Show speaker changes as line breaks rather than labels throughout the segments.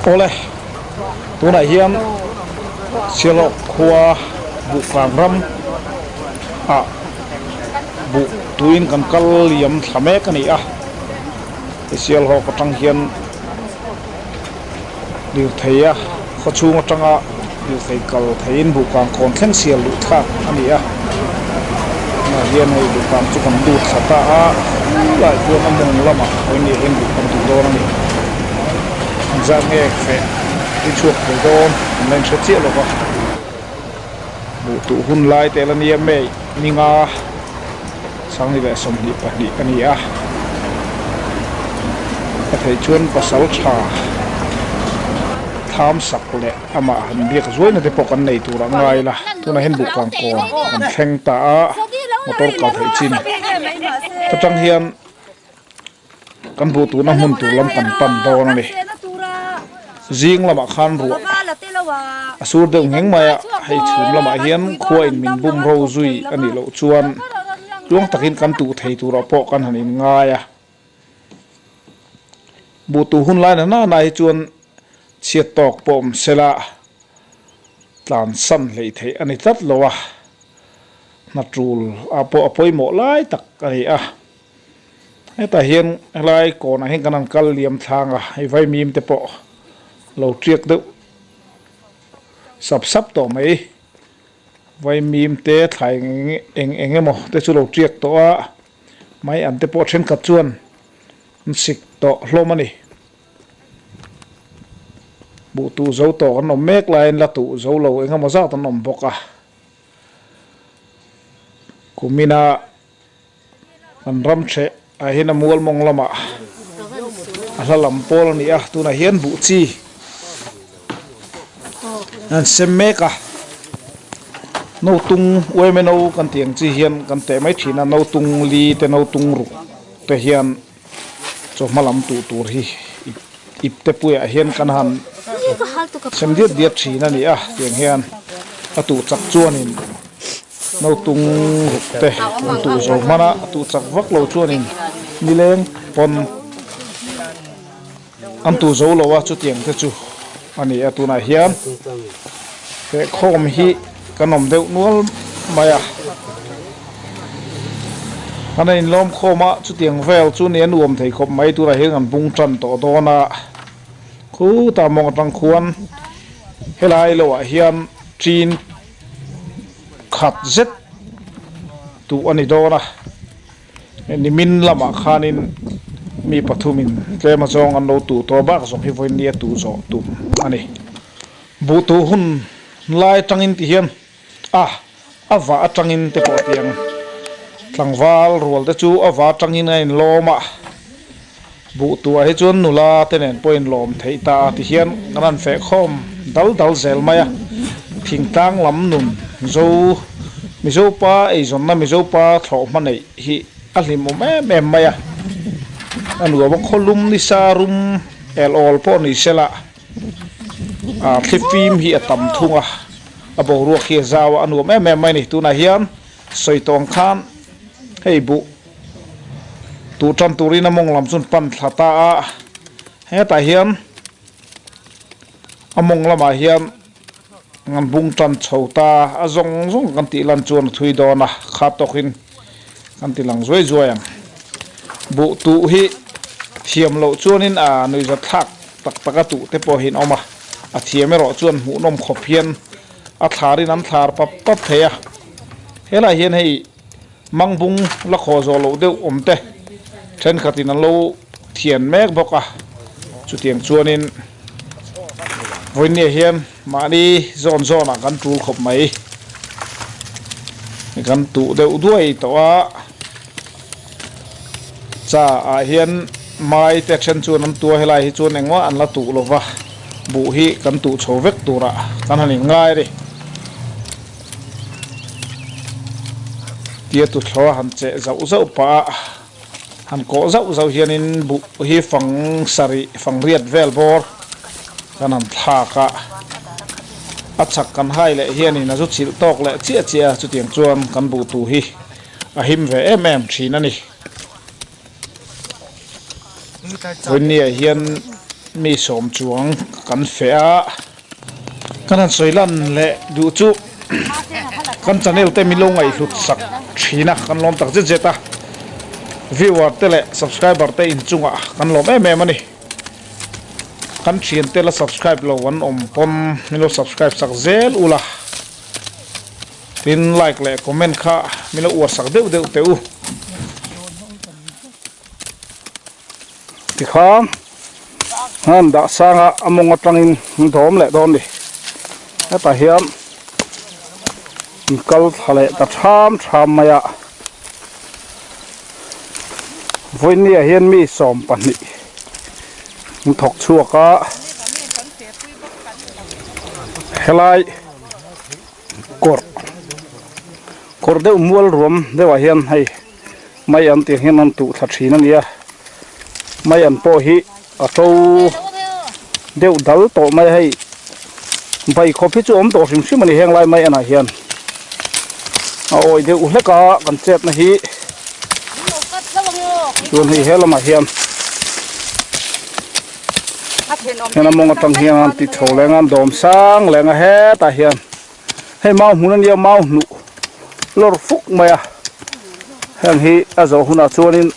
Awle, tunah hian Sialawk khua Buhkang ram ah buh tuin kan kal liam thla mek a ni a, he Sialhawk atang hian lirthei a khaw chhung atanga lirthei kal theiin Buhkang kawn thleng sial luh thlak a ni a, tunah hian hei Buhkang chu kan lut thla ta a, khulaiah chuan a mawng lamah vawiin hian buh kan duh dawn a ni. Engzat nge feh i chhuak thei dawn an la inhre chiah lo va, buh tuh hun lai te la nia May ninga 2022 a ni a, a theih chuan pasal tha tham sak leh amah han biak zuaina te pawh kan nei tur a ngai la, tunah hian buh kang kawn kan thleng ta a, motor kal theih chin atang hian. Kan buh tuna hmun tur lam kan pan dawn a ni. Zing lamah khan ruah a sur deuh ngheng mai a, hei chhum lamah hian khua in min bum ro zui a nih loh chuan tluang takin kan tuh thei turah pawh kan han in ngai a. Buh tuh hun lai na nana hi chuan chhiat tawk pawh awm sela tlan san hleih theih a ni tlat lo a, hna tul ah pawh a pawimawh lai tak a ni a. Hetah hian helai kawnah hian kan han kal liam thlang a, hei vaimim te pawh lo tiak deuh sap sap tawh mai. Vaimim te thlai eng eng emaw te chu lo tiak tawh a, mai an te pawh thenkhat chuan an sik tawh hlawm a ni. Buh tuh zo tawh kan awm mek laiin la tuh zo lo eng emaw zat an awm bawk a, kumina. Kan ram ṭheh ah hian a mual mawng lamah a hla lam pawl a ni a, tunah hian buh chi an sem mek a, notung uaime no kan tih ang chi hian kan teh mai thin a, notung li te notung ruk te hian chawhma lam tuh tur hi ip te puiah hian kan han sem diat diat thin a ni a, tiang hian a tuh chak chuanin. Naupang ruk te an tuh zo hman a, a tuh chak vak lo chuanin nileng pawn an tuh zo lo a, chutiang te chu a ni a, tunah hian fehkhawm hi kan awm deuh nual mai a, kan a inlawm khawm a, chutiang vel chu ni a nuam thei khawp mai, tunah hian kan bung tan tawh dawn a, khutah mawng atang khuan helai lo ah hian chin. Khat zet tuh a ni dawn a, nimin lamah khanin mi pathumin tlem a zawng an lo tuh tawh bak zawng hi vawiin nia tuh zawh tum a ni. Buh tuh hun lai atangin ti hian a a vah atangin te pawh tiang tlangval rual te chu a vah atangin a inlawm a, buh tuah hi chuan nula te nen pawh inlawm theih ta a ti hian kan han feh khawm dal dal zel mai a, thingtlang lam nun zo Mizopa eizawnna Mizopa thlawh hma neih hi a hlimawm em em mai a, a nuam a khawlum nisa rum el awl pawh ni sela ah thli fim hi a tam thung a, a boruak hi a zau a, a nuam em em mai a ni tunah hian sawi tawh ang khan hei buh. Tuh tan turin a mawng lam chu an pan thla ta a, hetah hian a mawng lamah hian an bung tan chho ta a, zawng zawng kan tih lan chuan a thui dawn a, kha tawkin kan ti lang zuai zuai ang. Buh tuh hi thiam loh chuanin a nuihzat thlak tak tak a tuh te pawh hi an awm a, a thiam erawh chuan hmuhnawm khawp hian a thlarin an thlar pap pap thei a, helaiah hian hei. Mangbung la khaw zawh loh deuh awm te thenkhatin an lo thian mek bawk a, chutiang chuanin vawiinniah hian mahni zawn zawnah kan tul khawp mai. Kan tuh deuh duai tawh a, cha ah hian mai te then chuan an tua helai hi chuan engmah an la tuh lova, buh hi kan tuh chho vek turah kan han inngai a ni. Tia tuthlawh a han cheh zauh zauh pah a, han kawh zauh zauh hianin buh hi fang sarih fang riat vel bawr kan han thlak a, a chak kan hai leh hianin a zu chilh tawk leh chiah chiah a, chutiang chuan kan buh tu hi a him ve em em thin a ni. Vawinia hian. mi sawm chuang kan feh a, kan han sawi lan leh duh chu kan channel te min lo ngaihhlut sak thin a, kan lawm tak zet zet a, viewer te leh subscriber te inchungah kan lawm em em a ni. Kan thian te la subscribe lo an awm pawn min lo subscribe sak zel ula, tin like leh comment kha min lo uar sak deuh deuh teh u.
Tikhan han dah sang a a mawng atangin an dawm leh dawn ni. Hetah hian an kal thla leh ta tham tham mai a. Vawinia hian mi 20 an thawk chhuak a. Helai kawr kawr deuh mual ruam deuhah hian hei. Mai an tih hian an tuh thla thin a nia, mai an pawh hi a to deuh dal tawh mai a hei bai khawp hi chu awm tawh hrim hrim a ni heng lai mai anah hian a awi deuh hlek a kan chetna hi chuan hei he lamah hian heng a mawng atang hian an ti chho leng a an dawm sang leng a hetah hian. Hei mau hmun a nia mau hnuh lawr fuk mai a heng hi a zawh hunah chuanin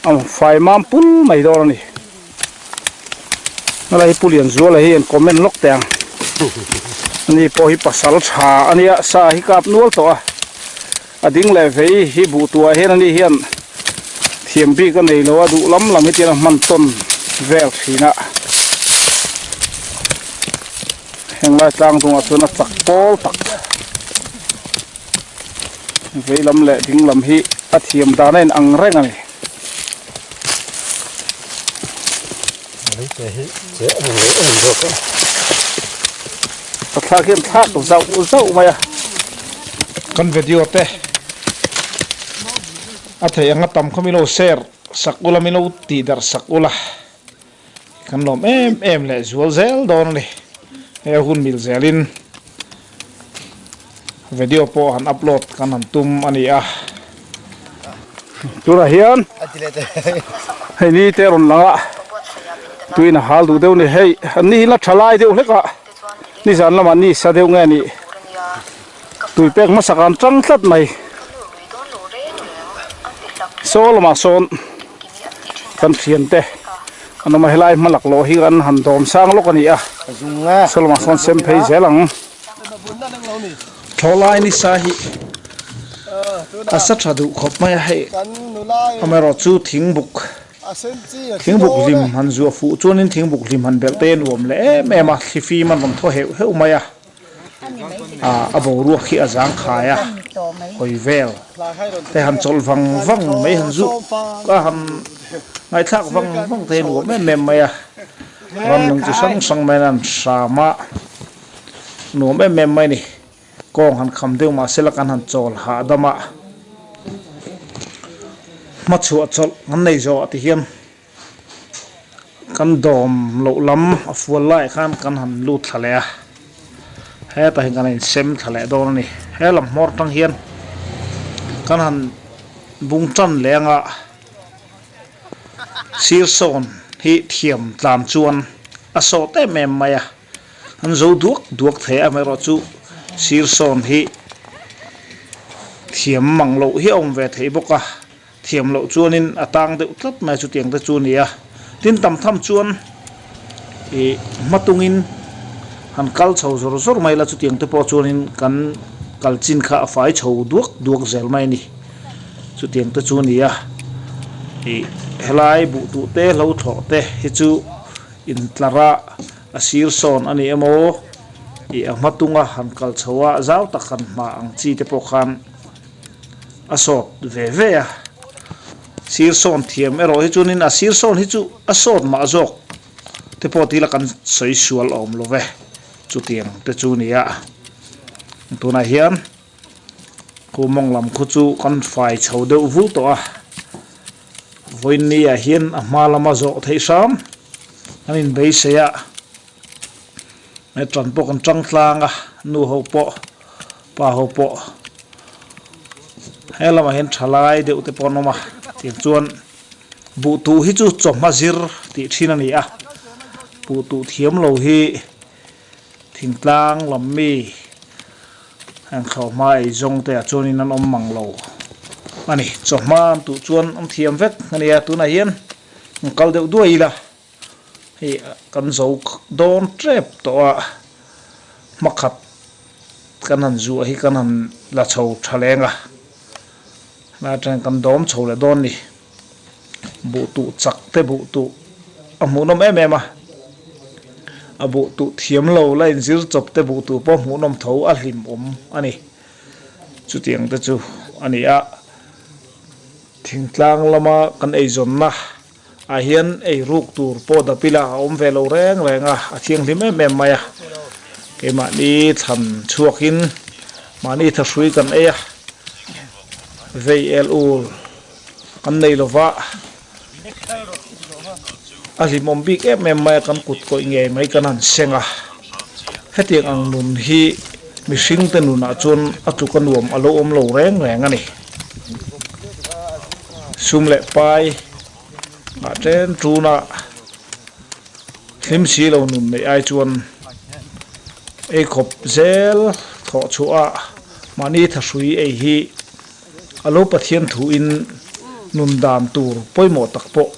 a fai mam pul mai dawn a ni helai hi Pu Lianzuala hi an comment lawk teh ang ani pawh hi pasal tha a nia sa hi kap nual tawh a a ding leh vei hi buh tuah hian ani hian thiam bik a nei lo a duh lam lam hi tian a hman tawn vel thin a. Henglai tlang dungah chuan a chak pawl tak vei lam leh ding lam hi a thiam dan a in ang reng a ni. Ka thlak hian thlak zauh zauh mai a.
Kan video te a theih anga tam kha min lo share sak ula min lo tih darh sak ula. Kan lawm em em leh zual zel dawn a ni. Hei a hun mil zelin video pawh han upload kan han tum a ni a.
Tunah hian hei ni te rawn lang a, tuin a hal duh deuh a ni. Hei an ni hi la tha lai deuh hlek a, nizan lamah ni sa deuh nge a nih tui pek hmasak an tang tlat mai. Saw lamah sawn. Kan thiante an awm a helai hma laklawh hi an han dawm sang lawk a ni a saw lamah sawn sem phei zel ang.
Thlawhlai nisa hi a sa tha duh khawp mai a hei amaherawh chu thingbuk thingbuk hlim han zuah fuh chuanin thingbuk hlim han belh te a nuam leh em em a thlifim an rawn thaw heuh heuh mai a. A boruak hi a zangkhai a, hawi vel te han chawlh vang vang mai han zuk a han ngaihthlak vang vang te hi nuam em em mai a, ramnung chi hrang hrang mai an hram a, nuam em em mai a ni, kawng han kham deuh mahse la kan han chawl hahdam a, hmachhuah chawlh an nei zawh ah ti hian. Kan dawm loh lam a fual laiah khan kan han lut thla leh a, hetah hian kan insem thla leh dawn a ni. He lam hmawr atang hian kan han bung tan leh anga sir sawn hi thiam tlan chuan a sawt em em mai a, an zo duak duak thei a amaherawhchu sir sawn hi thiam mang loh hi a awm ve thei bawk a. Thiam loh chuanin a tang deuh tlat mai chutiang te chu a ni a. Tin tam tham chuan ih hmatungin han kal chho zawr zawr mai la chutiang te pawh chuanin kan kal chin kha a fai chho duak duak zel mai a ni. Chutiang te chu a ni a. Ih helai buh tuh te hlo thlawh te hi chu intlar a a sir sawn a ni emaw ih a hmatunga han kal chho a zau tak han hma ang chi te pawh khan. A sawt ve ve a, sir sawn thiam erawh hi chuanin a sir sawn hi chu a sawt mah zawk te pawh tila kan sawi sual awm lo ve, chutiang te chu a ni a. Tunah hian khu mawng lam khu chu kan fai chho deuh vul tawh a, vawiin ah hian a hma lama zawh theih hram an inbeisei a, he tan pawh kan tang tlang a, nu ho pawh. Pa ho pawh he lamah hian tha lai deuh te pawh an awm a tiang chuan Buh tuh hi chu chawhma zir tih thin a ni a, buh tuh thiam lo hi thingtlang lam mi heng thlawhhma ei zawng te ah chuanin an awm mang lo a ni. Chawhma an tuh chuan an thiam vek a nia, tunah hian an kal deuh duai ila hei kan zo dawn tep tawh a, hmakhat kan han zuah hi kan han la chho tha leng a, helai atangin kan dawm chho leh dawn a ni. Buh tuh chak te buh tuh a hmuhnawm em em a, a buh tuh thiam lo la inzir chawp te buh tuh pawh hmuhnawm tho a hlimawm a ni. Chutiang te chu a ni a, thingtlang lama kan eizawnna ah hian ei ruk tur pawh dap ila a awm ve lo reng reng a, a thianghlim em em mai a, keimahni thlan chhuakin mahni thahrui kan ei a, vei el ul. Kan nei lova, a hlimawm bik em em mai a, kan kut kawih ngei mai kan han seng a. Hetiang ang nun hi mihring te nunah chuan a tluk a nuam a lo awm lo reng reng a ni. Sum leh pai ngah chen tuna hlim si lo nun neih ai chuan ei khawp zel thawh chhuah a mahni thahrui ei hi A lo Pathian thuin nun dan tur pawimawh tak pawh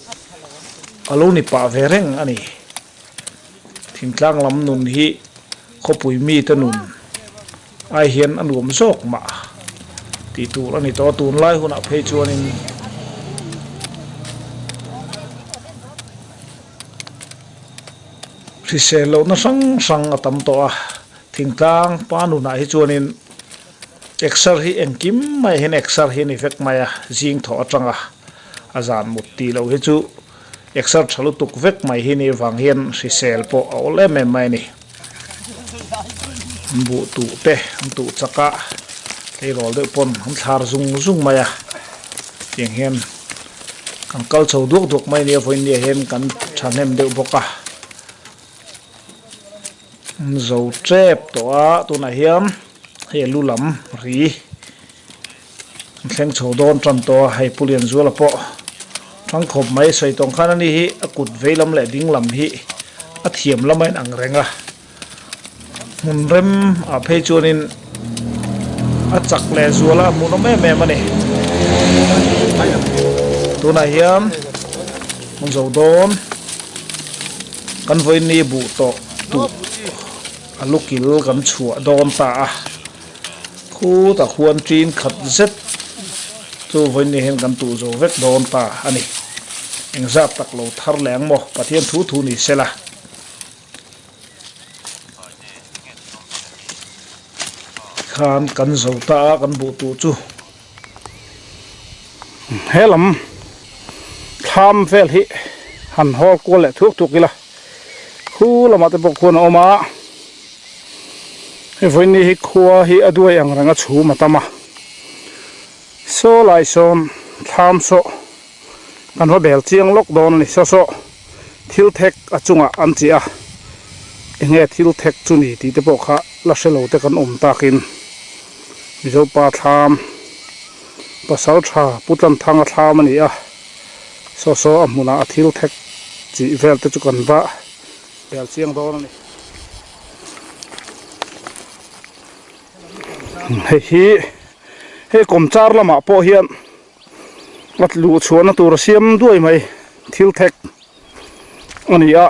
a lo ni pah ve reng a ni. Thingtlang lam nun hi khawpui mite nun ai hian a nuam zawk mah tih tur a ni tawh a, tunlai hunah phei chuanin hrisel lohna hrang hrang a tam tawh a, thingtlang pa nunah hi chuanin. Exer hi engkim mai hian exer hi a ni vek mai a, zing thawh atanga a zan mut tih loh hi chu exer tha lutuk vek mai hi ni vang hian hrisel pawh a awl em em mai a ni. An buh tuh te an tuh chak a, tleirawl deuh pawn an thlar zung zung mai a, tiang hian kan kal chho duak duak mai a nia vawiin hian kan thahnem deuh bawk a. An zo tep tawh a tunah hian hei a lu lam ri an thleng chho dawn tan tawh a hei Pu Lianzuala pawh thang khawp mai sawi tawng khan ani hi a kut vei lam leh ding lam hi a thiam lam a inang reng a hmun rem ah phei chuanin a chak leh zual a hmuhnawm em em a ni tunah hian an zo dawn. Kan vawiin buh tawh tuh a lu kil kan chhuah dawn ta a, khutah khuan ṭin khat zet chu vawiin hian kan tuh zo vek dawn ta a ni. Engzat tak lo thar leh ang maw? Pathian thu thu ni sela. Khan kan zo ta a, kan buh tuh chu.
He lam thlam vel hi han hawl kual leh thuak thuak ila khu lamah te pawh khuan a awm a hei vawiin hi khua hi a duai ang reng a chhum a tam a saw lai sawn thlam saw kan va bel chiang lawk dawn a ni saw saw thil thek a chungah an chiah a eng nge thil thek chu ni tih te pawh kha la hre lo te kan awm takin. Mizopa thlam pasal tha Pu Tlanthanga thlam a ni a, saw saw a hmunah a thil thek chih vel te chu kan va bel chiang dawn a ni. Hei hi hei kawmchar lamah pawh hian a luh chhuahna tur a siam duai mai thil thek a ni a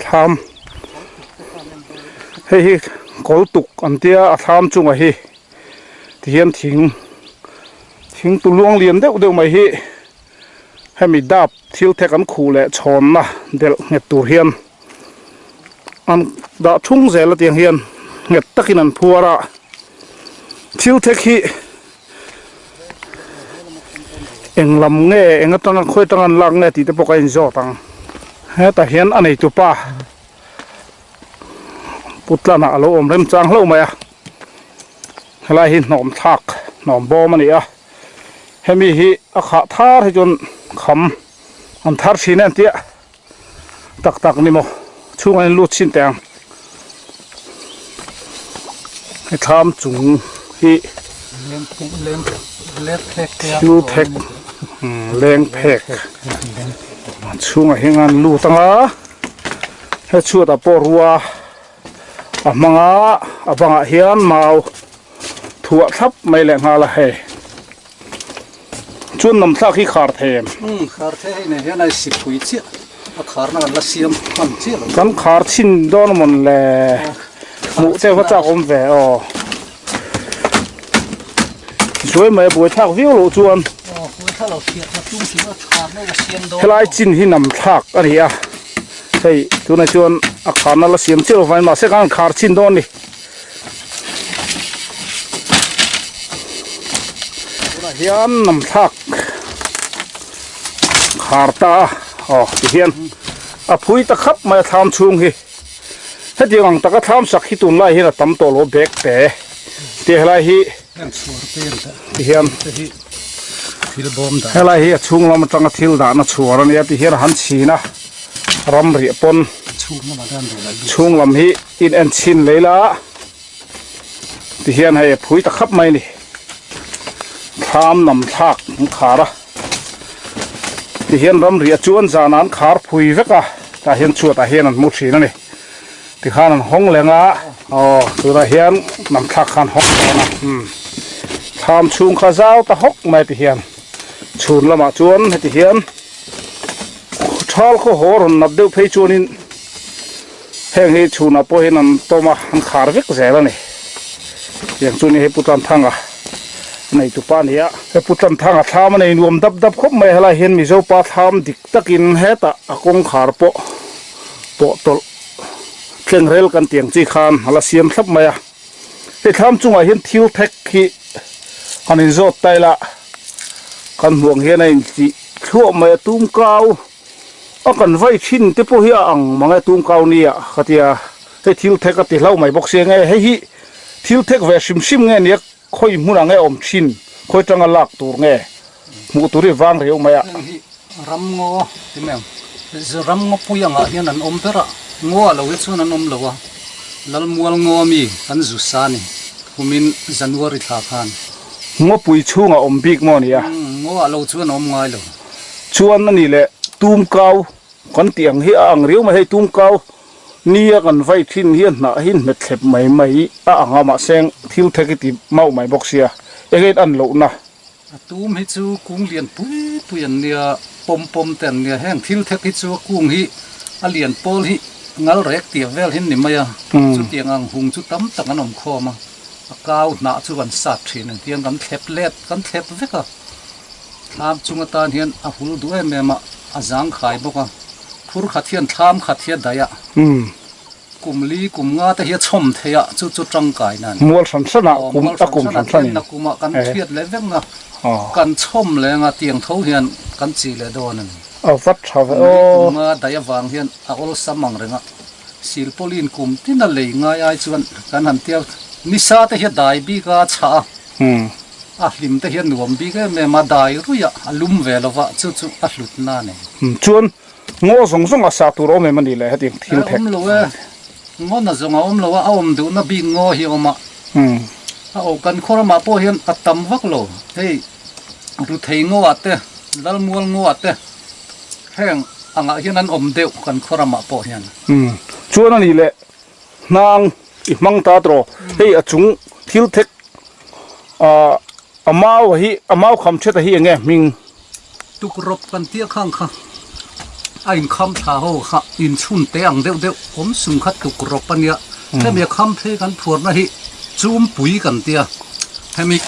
thlam hei hi kawl tuk an tia a thlam chungah hi tihian thing thing tu luang lian deuh deuh mai hi hemi dap thil thek an khuh leh chhawnna delh nghet tur hian an dah thung zel a tiang hian nghet takin an phuar a thil thek hi Eng lam nge eng atanga khawi atanga an lak nge tih te pawh ka inzawt ang. Hetah hian a neitu pa Putlanah a lo awm remchang hlauh mai a. Helai hi hnawm thlak hnawm bawm a ni a. Hemi hi a khah thar hi chuan kham an thar thin em tia tak tak ni maw chhungah hian lut chhin teh ang. He thlam chung hi thil thek. Leng phek chhungah hian an lut ang a he chhuatah pawh rua a hmang a a bangah hian mau thuah thlap mai leh nghal a hei chuan nam thlak hi khar thei em
khar thei hei nen hian a sipui chiah a kharna kan la siam hman chiah lo
kan khar chhin dawn amawn le hmuh te va chak awm ve aw Zuai mai a buai thlak viau loh chuan helai chin hi nam thlak a ni a hei tunah chuan a kharna la siam chiah lovangin mahse khan an khar chhin dawn a ni tunah hian nam thlak khar ta a aw tihian a phui ta khap mai a thlam chhung hi. Hetiang ang taka thlam sak hi tunlai hian a tam tawh lo bag te tih helai hi tihian helai hi a chhung lam atanga thil dahna chhuar a nia tihian a han chhin a ram riah pawn chhung lam hi in en chhin lei la tihian hei a phui ta khap mai a ni thlam nam thlak an khar a. Tihian ramriah chuan zan an khar phui vek a, tah hian chhuatah hian an hmu thin a ni. Tikhan an hawng leng a, aw tunah hian hnam thlak khan hawng dawn a, umm thlam chhung kha zau ta hawk mai tihian chhun lamah chuan heti hian thal khaw haw rawn nat deuh phei chuanin heng hi chhunah pawh hian an tawm a, an khar vek zel a ni. Tiang chu ni hei Pu Tlanthanga nei tupa a ni a. He Pu Tlanthanga thlam a nei nuam dap dap khawp mai a, helai hian Mizopa thlam dik takin hetah a kawngkhar pawh pawh tawlh thleng rel kan tih ang chi khan a la siam thlap mai a. Hei thlam chungah hian thil thek hi han inzawt ta ila kan hmuh ang hian a intih thluah mai a, tumkau A kan vai thin te pawh hi a ang mang e tumkau nia ka ti a, hei thil thek a ti hlauh mai bawk sia nge hei hi thil thek ve hrim hrim nge nia khawi hmunah nge awm thin khawi tanga lak tur nge hmuh tur hi vang riau mai a.
Heng hi ram ngaw ti mai ang, ram ngaw pui angah hian an awm ber a, ngaw ah lo hi chuan an awm lo a, Lalmual ngaw ami kan zu sa ni kumin January thla khan.
Ngawpui chhungah awm bik maw nia?
Ngaw ah lo chuan a awm ngai lo.
Chuan a ni leh tumkau kan tih ang hi a ang riau mai hei tumkau nia kan vai thin hi a hnah hi hmet thlep mai mai a ang a mahse thil thek hi ti mauh mai bawk sia eng in an lohna.
A tum hi chu kung lian pui pui an nia pawm pawm te an nia heng thil thek hi chu a kung hi a lian pawl hi ngal rek tiang vel hi an ni mai a chutiang ang hung chu tam tak an awm khawm a a kau hnah chu kan sat thin ang tiang kan thlep let kan thlep vek a. Thlam chung atan hian a hul duh em em a, a zang khai bawk a. Phur khat hian thlam khat hi a daih a, kum li kum nga te hi a chhawm thei a, chu chu tangkai nan.
Mual hran hran ah kum a kum hran hran in.
Na kumah kan thiat leh vek na, kan chhawm leng a, tiang tho hian kan chi leh dawn a ni.
A vat tha ve
Kum li
aw.
kum nga daih avang hian a awlsam ang reng a, silpawlin kum tin a lei ngai ai chuan kan han tia nisa te hi a dai bik a, a chhah a. A hlim te hian nuam bik em em a, dai ruih a, a lum ve lo va, chu chu a hlut na a ni.
Chuan ngaw zawng zawng a sa tur a awm em a ni le hetiang thil thek.
A awm lo e, ngaw na zawng a awm lo a, a awm duhna bik ngaw hi a awm a. A awh kan khaw ramah pawh hian a tam vak lo, hei Ruthei ngaw ah te, Lalmual ngaw ah te heng angah hian an awm deuh kan khaw ramah pawh hian.
Chuan a ni le, Hnang i hmang ta tawh hei a chung thil thek ah a mau hi a mau kham thet a hi enge hming.
Tukrawp kan tia khang kha a inkham thla ho kha inchhun te ang deuh deuh awm sung kha tukrawp a nia hemi a kham phei kan phuarna hi chumpui kan tia hemi.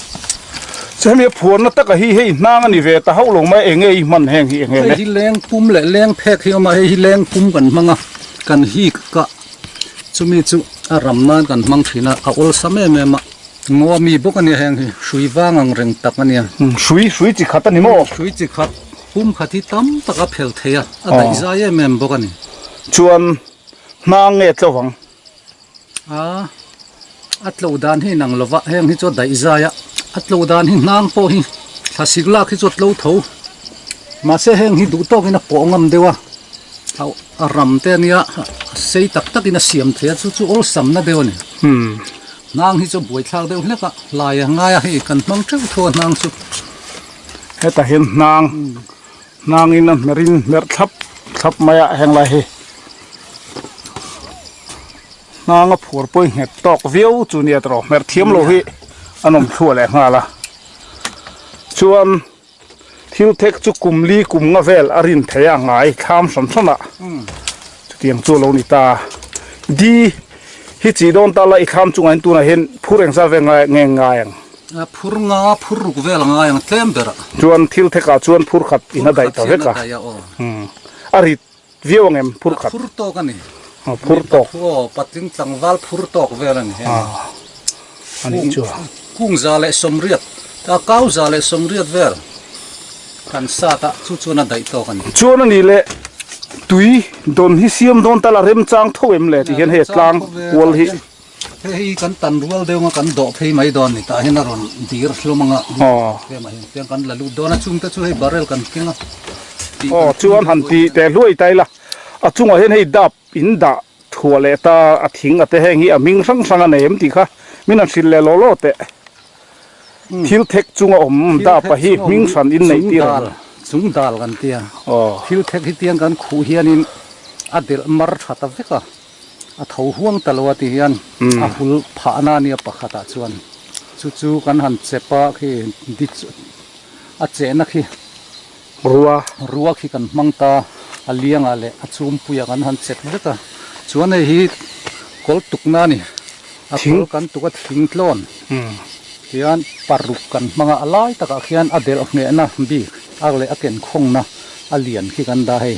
Hemi a phuarna taka hi hei hnang a ni ve ta hauh lo mai enge i hman heng hi enge le.
Hei hi lengpum leh lengphek hi a awm a hei hi lengpum kan hmang a kan hik kah. Chumi chu a ram nan kan hmang thin a, a awlsam em em a, ngaw mi bawk a nia heng hi, hrui vang ang reng tak a nia.
Hrui, hrui chi khat a ni maw?
Hrui chi khat, pum khat hi tam tak a phel thei a, a daih zai em em bawk a ni.
Chuan hnang nge tlo vang?
A, a tlo dan hi inang lova, heng hi chu a daih zai a, a tlo dan hi hnang pawh hi thlasik lak hi chu a tlo tho, mahse heng hi duh tawkin a pawh ngam deuh a. A ram te ania a sei tak tak in a siam thei a chu chu awlsam na deuh a ni. Hnang hi chu buaithlak deuh hlek a hlai a ngai a hei kan hmang teuh tho a hnang chu.
Hetah hian hnang hnangin a hmer in hmer thlap thlap mai a heng lai hi hnang a phuar pawh hi nghet tawk viau chu nia tawh hmer thiam lo hi an awm thluah leh nghal a chuan thil thek chu kum li kum nga vel a rin theih a ngai thlam hran hran ah chutiang chu a lo ni ta di hi chi dawn ta la i thlam chungah hian tunah hian phur engzat vel ngai nge ngai ang.
A phur nga phur ruk vel a ngai ang tlem ber a.
Chuan thil thekah chuan phur khat in a daih ta vek a. A rit viau ang em phur khat?
A phur tawk a ni.
A phur tawk.
Aw patling tlangval phur tawk vel a ni.
A nih chu.
Kung 180, a kau 180 vel kan sat a, chu chuan a daih tawk a ni.
Chuan a nih leh tui dawn hi siam dawn ta la remchang tho em le ti hian hei tlang kual hi.
Hei hi kan tan rual deuh anga kan dawh phei mai dawn ni tah hian a rawn dir hlawm anga tlem ah hian tiang kan la lut dawn a chungte chu hei barrel kan keng a tih
Aw chuan han ti teh hluai ta ila a chungah hian hei dap in dah thuah leh ta a thing a te heng hi a hming hrang hrang a nei em tih kha min han hrilh leh law law teh thil thek chunga awm dap a hi hming hran in neih tir ang.
Chung dal kan tia thil thek hi tiang kan khuh hianin a delh mar tha ta vek a. A tho huang ta lo a ti hian a hul phahna a nia pakhatah chuan chu chu kan han chep a khi di chu a chehna khi
rua
rua khi kan hmang ta a liangah leh a chhumpuiah kan han chep vek a chuan hei hi kawl tukna a ni a kawl kan tuk a thing tlawn hian paruk kan hmang a a lai takah khian a delh nghehna bik a leh a ken khawngna a lian khi kan dah hei.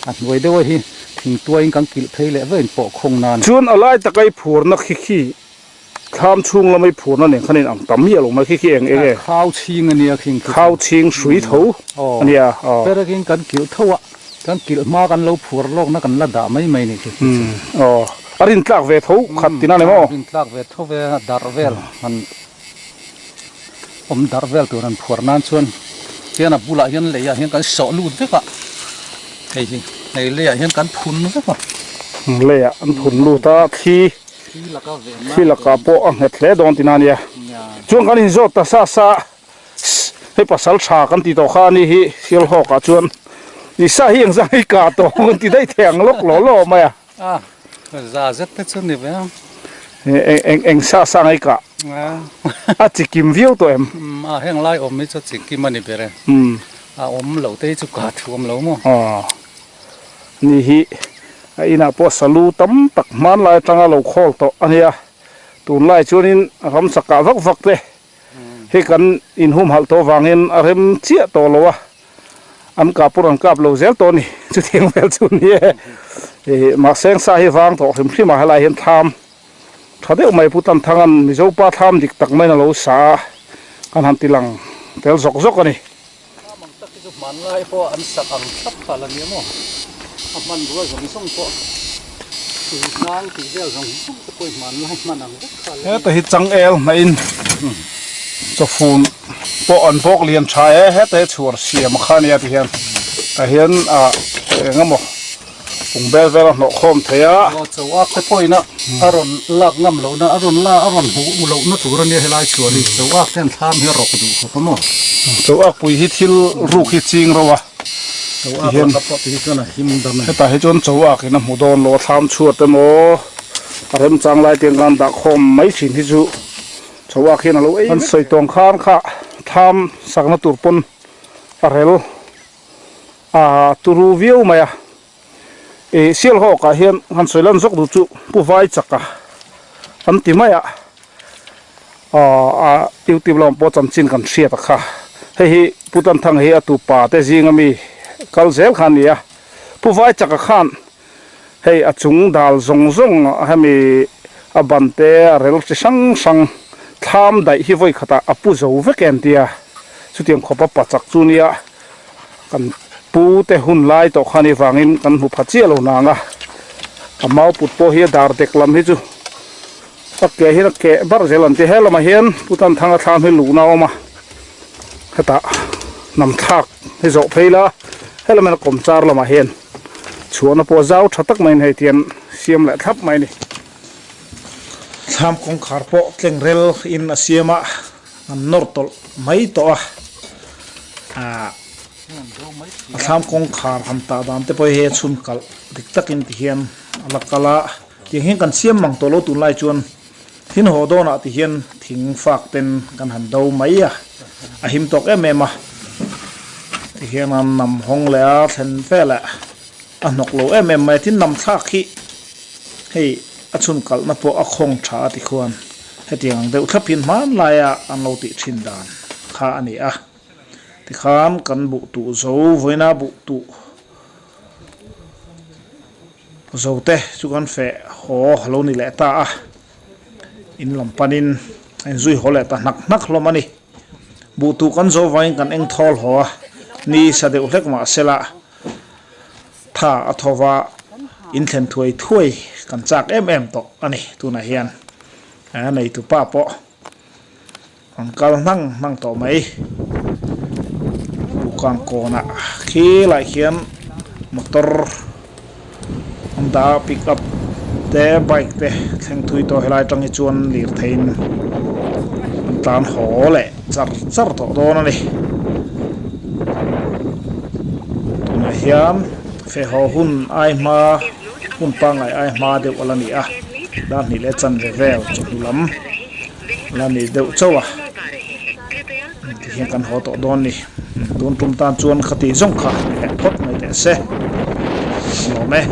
A hnuai deuh hi thingtuaiin kan kilh phei leh vek in pawh khawng nan.
Chuan a lai taka i phurna khi khi thlam chhung lama i phurna nen khan in ang tam miah lo mai khi khi eng eng e.
Khau chhing a nia khing khi.
Khau chhing hrui tho a nia aw.
Perekin kan kilh tho a, kan kilh hma kan lo phur lawkna kan la dah mai mai ni khi khi chu.
Aw a rin tlak ve tho khat tina ni maw?
A rin tlak ve tho ve a darh vel han. Awm darh vel tur han phuar nan chuan hian a bulah hian leiah hian kan sawh lut vek a, hei hi hei leiah hian kan phun vek a.
Leiah an phun lut a, thli thli lakah pawh a nghet hle dawn tihna a nia. Chuan kan inzawt ta sa sa hei pasal tha kan tih tawh kha a ni hi Sialhawkah chuan i sa hi engzah hi kah tawh kan ti daih thei ang lawk law law mai a.
A, za zet te chu ni ve a.
Eng eng sa sa ngai kah. A chi kim viau tawh em?
A heng lai awm hi chu chi kim a ni ber e. A awm lo te hi chu kah thuam lo maw?
Aw. Ni hi a inah pawh salu tam tak hmanlai atanga lo khawl tawh a nia. Tunlai chuanin ramsa kah vak vak te Hei kan inhumhalh tawh vangin a rem chiah tawh lo a, an kap pawh an kap lo zel tawh a ni, chutiang vel chu ni e. Ih mahse sa hi vang tawh hrim hrim a, helai hian thlam tha deuh mai Pu Tanthanga'n Mizo pa thlam dik tak maiin a lo sa a, kan han ti lang tel zawk zawk a ni.
Thlam ang tak hi chu hmanlai pawh an sak ang thlap kha la nia maw? A hmanrua zawng zawng pawh tui hnang tih vel zawng zawng te pawh i hmanlai hman ang vek kha la nia.
Heta hi changel hnahin chawfun pawh an vawk lian tha e, heta hi chhuar siam kha ania ti hian tah hian ah eng emaw Pung bel vel a hnawh khawm thei a.
Aw cho a khaw pawhin a a rawn lak ngam lohna a rawn la a rawn hmuh lohna tur a nia helai chhuan hi cho ak hian thlam hi a rawk duh khawp a maw.
Cho ak pui hi thil ruk hi ching ro a.
Cho ak laka pawh ti hi chuan a him dam a ni.
Hetah hi chuan cho ak in a hmu dawn lo a thlam chhuat emaw a remchang lai te ang dah khawm mai thin hi chu cho ak hian a lo ei vek. An sawi tawng khan kha thlam sakna tur pawn a rel. A turu viau mai a, ih Sialhawk ah hian han sawi lan zawk duh chu Pu Vai chak a an ti mai a, aw a youtube lamah pawh chanchin kan hriat a kha, hei hi Pu Tanthang hi a tupa te zinga mi kal zel kha a ni a, Pu Vai chak a khan hei a chung dal zawng zawng hemi a ban te a rel chi hrang hrang thlam daih hi vawi khatah a pu zo vek em tia chutiang khawpa pa chak chu nia kan pu te hun lai tawh kha ni vangin kan hmu pha chiah lo nang a a mau put pawh hi a dar dek lam hi chu a ke hian a keh bar zel an ti he lamah hian pu Tanthanga thlam hi luhna a awm a hetah hnam thlak hi zawh phei la helam hian a kawmchar lamah hian chhuahna pawh zau tha tak maiin hei tian siam leh thlap mai a ni.
Thlam kawngkhar pawh tlengrel in a siam a, an nawr tawlh mai tawh a. Ahh a thlam kawngkhar han tah dan te pawh hi hei a chhun kalh dik takin ti hian a la kal a tiang hian kan siam mang tawh lo tunlai chuan thil haw dawnah ti hian thing fak ten kan han do mai a a him tawk em em a ti hian an nam hawng leh a thlen velah a hnawk lo em em mai a tin nam thlak hi hei a chhun kalhna pawh a khawng tha a ti khuan hetiang ang deuh thlap hian hmanlaia an lo tih thin dan kha a ni a. Tikhan kan buh tuh zo vawiina buh tuh zo te chu kan feh haw a lo ni leh ta a, in lam panin a inzui haw leh ta hnak hnak hlawm a ni. Buh tuh kan zo vangin kan eng thawl haw a, ni sa deuh hlek mah sela tha a tho va, in thlen thuai thuai kan chak em em tawh a ni tunah hian a neitupa pawh. An kal hnang hnang tawh mai. Bukang kawnah khi lai khian motor an dah a pick up te bike te thleng thui tawh helai atang hi chuan lirtheiin an tlan haw leh char char tawh dawn a ni. Tunah hian fehhaw hun ai hma hun pangngai ai hma deuh a la ni a dar hnih leh chanve vel chawhnu lam. La ni deuh chauh a, tihian kan haw tawh dawn ni. Tun tum tan chuan khati zawng kha ni leh phawt mai teh se. Lawm e.